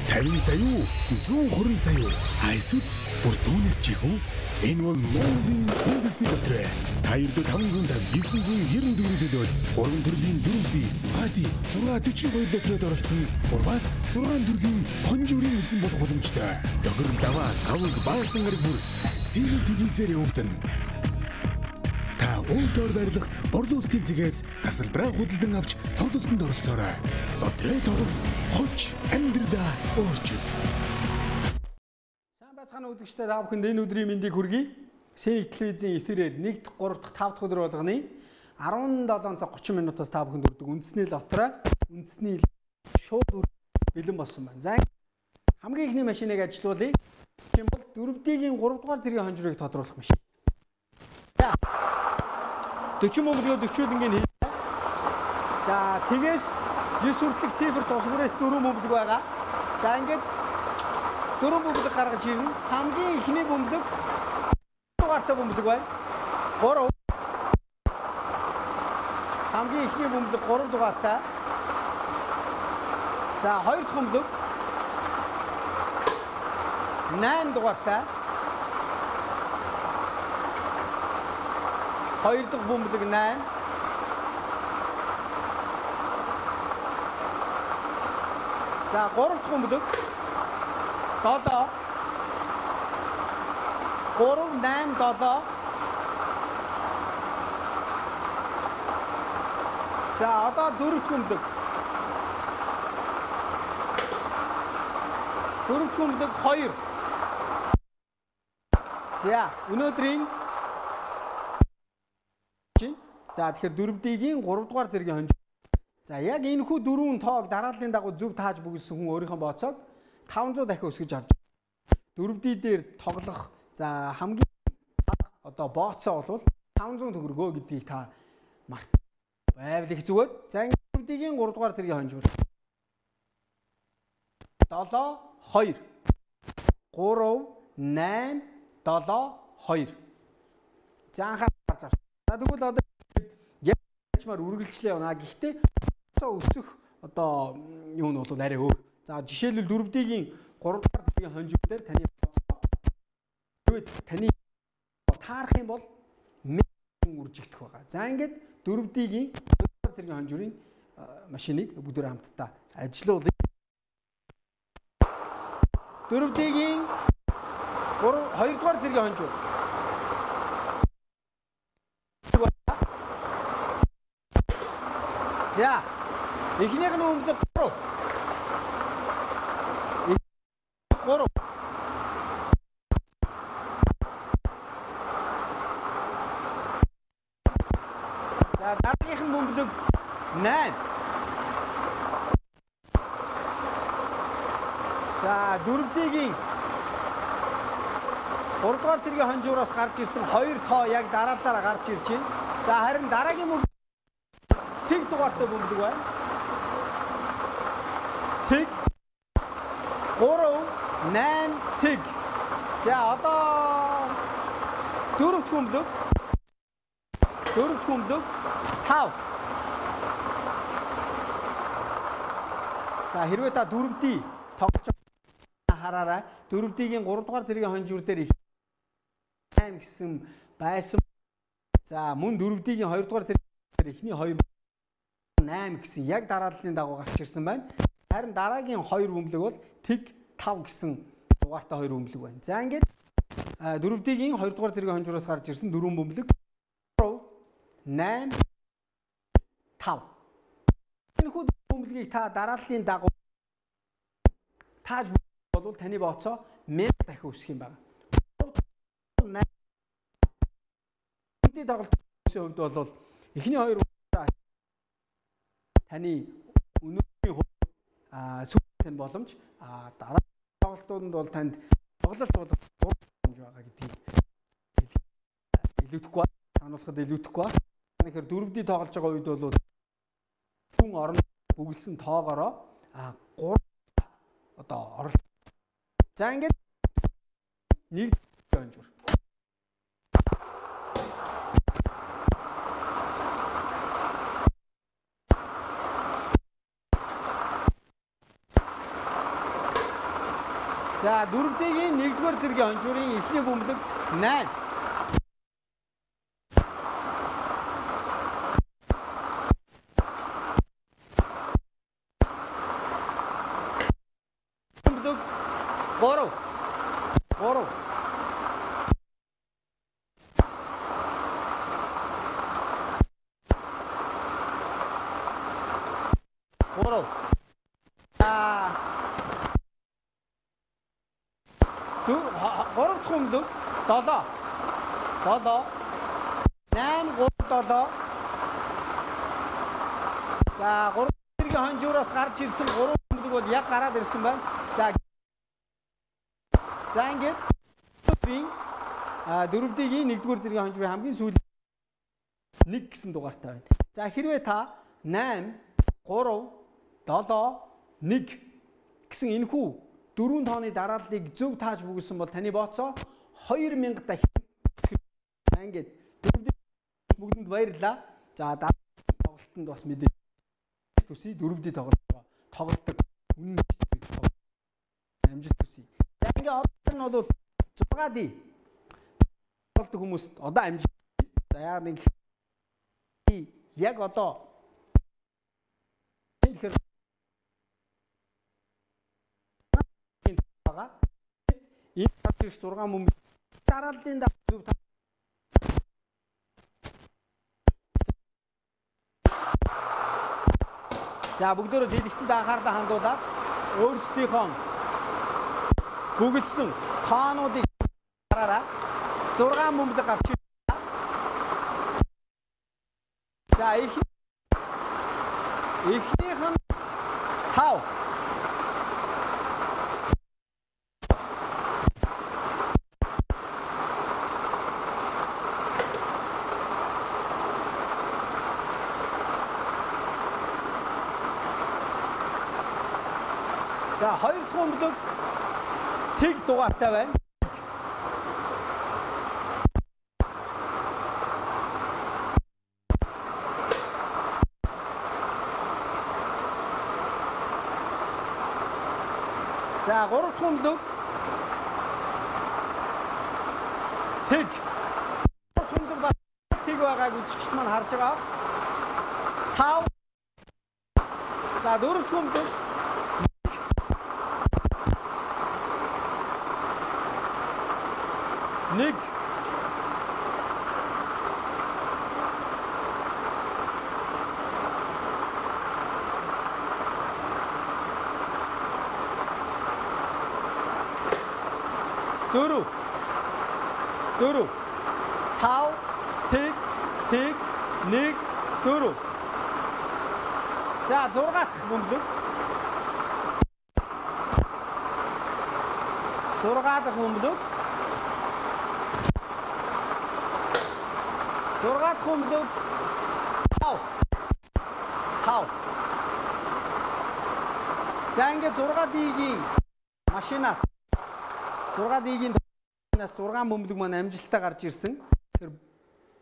50 сая уу? 120 сая уу? А эсвэл бүр түүнээс ч их үү? Энэ бол Монголын үндэсний лотерей. Та ердөө 550 994 төлөөд 3 төрлийн 4D, 6D, 642 лотерейд оролцсон 3-аас 6 төрлийн хонжуурын эзэн болох боломжтой. Тохирол даваа, тавг, баасан гараг бүр Синий телевизээр явагдана. Та уул доор байрлах борлуулалтын цэгээс тасалбараа худалдан авч тоглолтод оролцоорой. Лотерей тоглол хож амьдралаа өөрчил. Сайн байцгаана үзэгчдээ, та бүхэнд энэ өдрийн мэндийг хүргэе. Синий телевизийн эфирээр 1 дахь, 3 дахь, 5 дахь өдөр болгоны 17 цаг 30 минутаас та бүхэнд хүрдэг үндэсний лотерей, үндэсний шууд бэлэн болсон байна. За, хамгийн эхний машиныг ажилуулъя. Тийм бол 4D-ийн 3 дугаар зэргийн хонжрыг тодруулах машин. За, 40 бөмбөлгөө 40-үүлэнгийн хийлээ. За, тэгээс 9 хүртэлх цифр тус бүрээс 4 бөмбөлөг байгаа. За, ингээд 4 бөмбөлөг гаргаж ирнэ. Хамгийн эхний бөмбөлөг дугаартай бөмбөлөг байна. 3. Хамгийн эхний бөмбөлөг 3 дугаартай. За, хоёр дахь бөмбөлөг 8 дугаартай. Хоёр дахь бөмбөлөг 8. За, гурав дахь бөмбөлөг 7. 3 8 7. За, одоо дөрөв дахь бөмбөлөг. Дөрөв дахь бөмбөлөг 2. За, өнөөдрийн. За, тэгэхээр 4D-ийн 3 дугаар зэргийн хонж. За, яг энэхүү дөрвөн тоог дарааллын дагуу зөв тааж бүгэлсэн хүн өөрийнхөө бооцоог 500 дахин өсгөж авч 4D дээр тоглох, за, хамгийн бага одоо бооцоо бол 500 төгрөгөө гэдгийг та март байвал их зүгээр. За, 4D-ийн 3 дугаар зэргийн хонж. 7 2 3 8 7 2. За, анхаарал гарч авч. За, тэгвэл одоо ячмаар үргэлжлээ явна. Гэхдээ өсөх одоо юу нь бол арай өөр. За, жишээлбэл 4D-ийн 3 дугаар зэргийн хонжуу дээр таны бооцоо таны таарах юм бол 1000 үржигдэх байгаа. За, ингээд 4D-ийн 2 дугаар зэргийн хонжуурын машиныг бүгдээр хамтдаа ажилуулъя. 4D-ийн 3 2 дугаар зэргийн хонжуу. За, эхнийх нь бөмбөлөг 3. 3. За, дараагийнх нь бөмбөлөг 8. За, 4D-ийн 3 дугаар зэргийн хонжуураас гарч ирсэн 2 тоо яг дараалалаараа гарч ирж байна. За, харин дараагийн бөмбөлөг тэг дугаартай бөмбөлөг байна. Тэг 3 8 тэг. За, одоо дөрөв дэх бөмбөлөг. Дөрөв дэх бөмбөлөг 5. За, хэрвээ та 4D тоглож хараарай. 4D-ийн 3 дугаар зэргийн хонжуур дээр 8 гэсэн байсан. За, мөн 4D-ийн 2 дугаар зэрэг эхний 2 8 гэсэн яг дарааллын дагуу гарч ирсэн байна. Харин дараагийн 2 бөмбөлөг бол тэг 5 гэсэн дугаартай 2 бөмбөлөг байна. За, ингээд 4D-ийн 2 дугаар зэргийн хонжуураас гарч ирсэн 4 бөмбөлөг 3 8 5. Энэхүү бөмбөлгийг та дарааллын дагуу тааж болвол таны бооцоо 1000 дахин өсөх юм байна. 3 8 тоглолтын хувьд бол эхний 2 таны өнөөдрийн сүүлийн тань боломж, дараа тоглолтуудад бол танд тоглолт болох боломж байгаа гэдгийг илүүдэхгүй, сануулхад илүүдэхгүй. Тэгэхээр 4D тоглож байгаа үед бол хүн орон бүгэлсэн тоогоороо 3 одоо орол. За, ингээд нэг хонжуур. За 4D-ийн 1-р зэргийн хонжуурын эхний бөмбөлөг 8. Бөмбөлөг 3. 3. 3. 3 дахь бөмбөлөг 7. 7. 8 3 7. За 3 зэргийн хонжуураас гарч ирсэн 3 бөмбөлөг бол яг гараад ирсэн байна. За ингээд 4D-ийн 1-р зэргийн хонжуурын хамгийн сүүлийн 1 гэсэн дугаартай байна. За хэрвээ та 8 3 7 1 гэсэн энэхүү дөрвөн тооны дарааллыг зөв тааж бүгэлсэн бол таны бооцоо 2000 дахин. За ингээд 4D бүгдэнд баярлалаа. За тоглолтод бас мэдээ төсөй 4D тоглолт тоглолдог үнэн амжилт хүсье. За ингээд одоо нь бол 6D тоглолдог хүмүүст одоо амжилт. За яг нэг яг одоо тэгэхээр байгаа. Энэ гарч ирэх 6 бөмбөг дарааллын зөв. За бүгдөө дэлгэцэнд анхаарлаа хандуулаад өөрсдийнхөө бүгэлсэн тоонуудыг хараарай. 6 бөмбөлөг гарч ирлээ. За эхнийх нь 5. За хоёр дахь бөмбөлөг тэг дугаартай байна. За гурав дахь бөмбөлөг тэг. Гурав дахь бөмбөлөг бас тэг байгааг үзэгчид маань харж байгаа. 5. За дөрөв дахь бөмбөлөг 1. 4 4 5 тэг тэг 1 4. За 6 дахь бөмбөлөг. 6 дахь бөмбөлөг. 6 дахь бөмбөлөг 5. 5. За ингээд 6D-ийн машинаас 6D-ийн машинаас 6 бөмбөлөг маань амжилттай гарч ирсэн. Тэр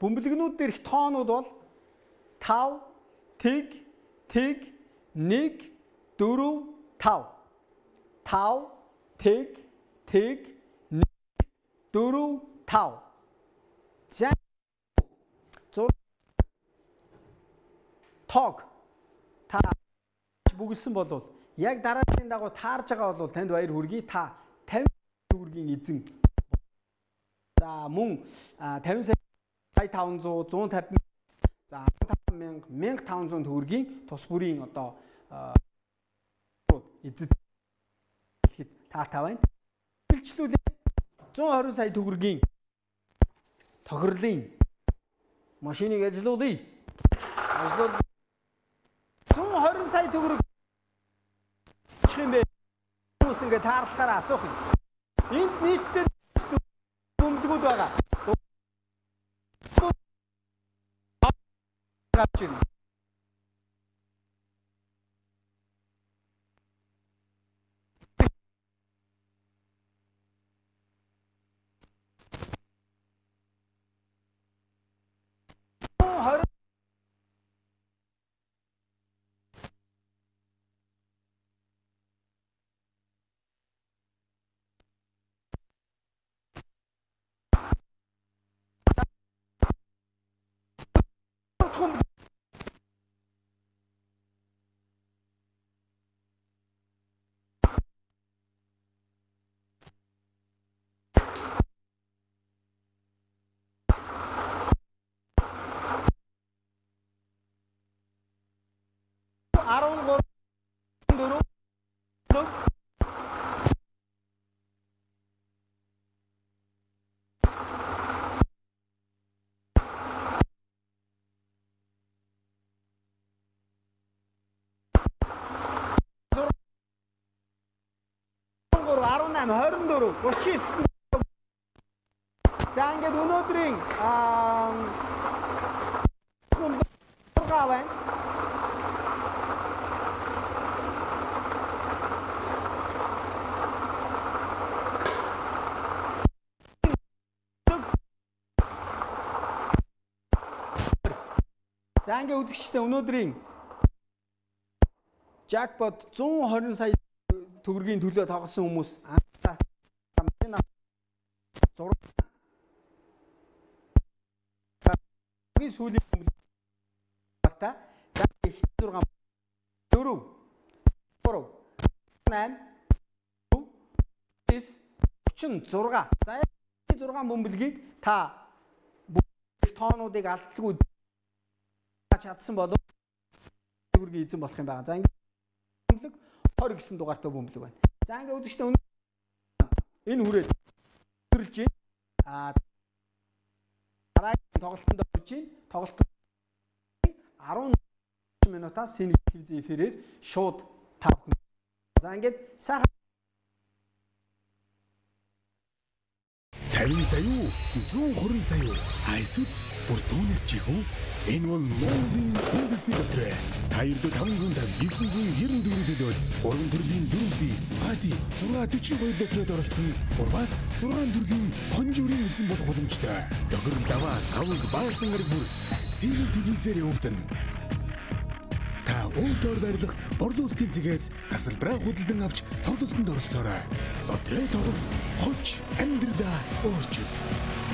бөмбөлгнүүд дээрх тоонууд бол 5 тэг тэг 1 4 5. 5 тэг тэг 1 4 5. За тоог та бүгэлсэн болвол яг дараагийн дагуу таарж байгаа бол танд баяр хүргэе. Та 50 төгрөгийн эзэн. За мөн 50 сая 500 150 за 15000 1500 төгрөгийн тус бүрийн одоо эзэд хэлэхэд таатай байна. Үйлчлүүлээ 120 сая төгрөгийн тохирлын машиныг ажилуулъя. Ажлуул 120 сая төгрөг юм бэ? Хүмүүс ингээд таарлахаараа асуух юм. Энд нийтдээ бөмбөлгүүд байгаа. Гарч ирнэ. 13 18 24 39 гэсэн. За ингээд өнөөдрийн 6 байна. За ингээд үзэгчдээ өнөөдрийн jackpot 120 сая төгрөгийн төлөө тоглосон хүмүүс анхаас машин 6-гийн сүүлийн бата. За их 6 4 3 8 9 36. За 6 бөмбөлгийг та бүх тоонуудыг алдалгүй чадсан болов төгрөгийн эзэн болох юм байна. За ингээд бөмбөлөг 20 гэсэн дугаартай бөмбөлөг байна. За ингээд үзэгчдээ энэ хүрээд өдөрлж байна. А дараагийн тоглолтод орж байна. Тоглолт 10 минутаас Синий телевизийн эфирээр шууд та бүхэн. За ингээд сайхан 50 сая уу? 120 сая уу? Эсвэл бүр түүнээс ч их үү? Энэ бол Монголын үндэсний лотерей. Та ердөө 550 994 төлөөд 3 төрлийн 4D, 6D, 642 лотерейд оролцсон 3-аас 6 төрлийн конжурын эзэн болох боломжтой. Тохирол даваа, давг, баасан гараг бүр Синий телевизээр явагдана. Та өөртөө байрлах борлуулалтын цэгээс тасалбараа худалдан авч тоглолтод оролцоорой. Лотерей тоглох, хоч амьдралаа өөрчил.